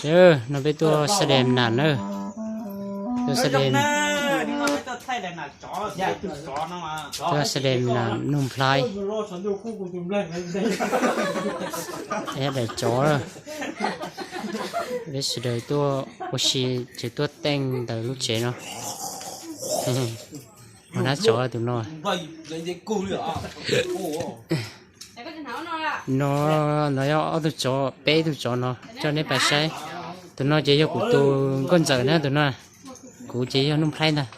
No peb tuaj xa dem nam na. Tuaj xa dem, tuaj xa dem nam Nuj Nplhaib. Daim tsov, peb sawv daws tuaj ua si ces tuaj teej ntawm lub tsev no. Ua nab tsov tus no. No, no yog ob tug tsov, peb tug tsov no coj neb pais saib. Tus no ces yog kuv tus nkauj ntxawm na tus no. Kuv ces yog Nuj Nplhaib ntag.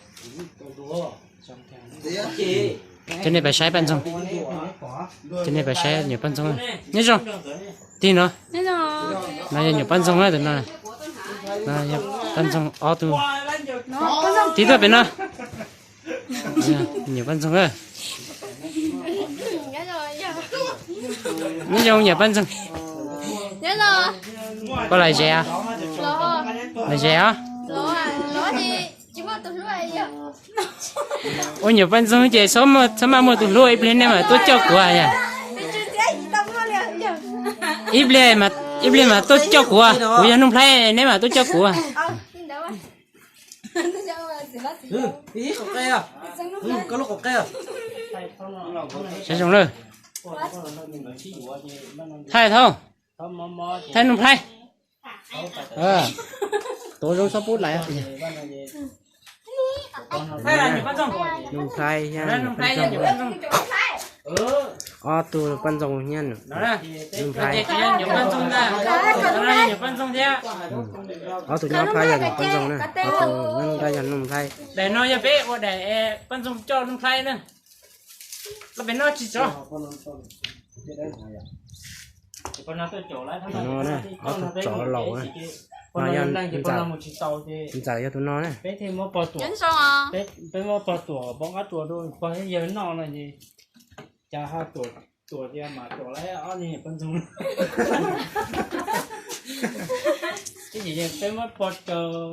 Coj nej pais saib Paj Ntxoog. Coj nej pais saib nyuam Paj Ntxoog. Nyob zoo. Tig no. No yog nyuam Paj Ntxoog na tus no. No yog Paj Ntxoog ob tug. Tig tuaj pem no. Nyuam Paj Ntxoog. Nyob zoo nyuam Paj Ntxoog. Koj lom zem os? Lom zem os? Ua nyuam Paj Ntxoog ces txhob maj muaj tus hlub, ib pliag nej mam tuaj coj kuv yom. Ib pliag, ib pliag mam tuaj coj kuv, kuv yog Nuj Nplhaib, neb mam tuaj coj kuv. Saib zoo lawm. Thaij thaub, thaij Nuj Nplhaib. Tuav zoo txhob pub lawm. Nuj Nplhaib thiab Paj Ntxoog. Ob tug Paj Ntxoog thiab Nuj Nplhaib. Ob tug nyob phab yog nyuam Paj Ntxoog na, ob tug nyob nrab yog Nuj Nplhaib. Daim no yog peb ua daim Paj Ntxoog coj Nuj Nplhaib na. Los pem no tsis tso. No na, ob tug tsov laus na. No yog ntxawm, ntxawm yog tus no na. Peb muab pog tuam, pog qab tuam rau pog thiab yawg noj no ces cas ha tuam, tuam tias mam tuam lawm ob niag Paj Ntxoog. Peb muab pog rau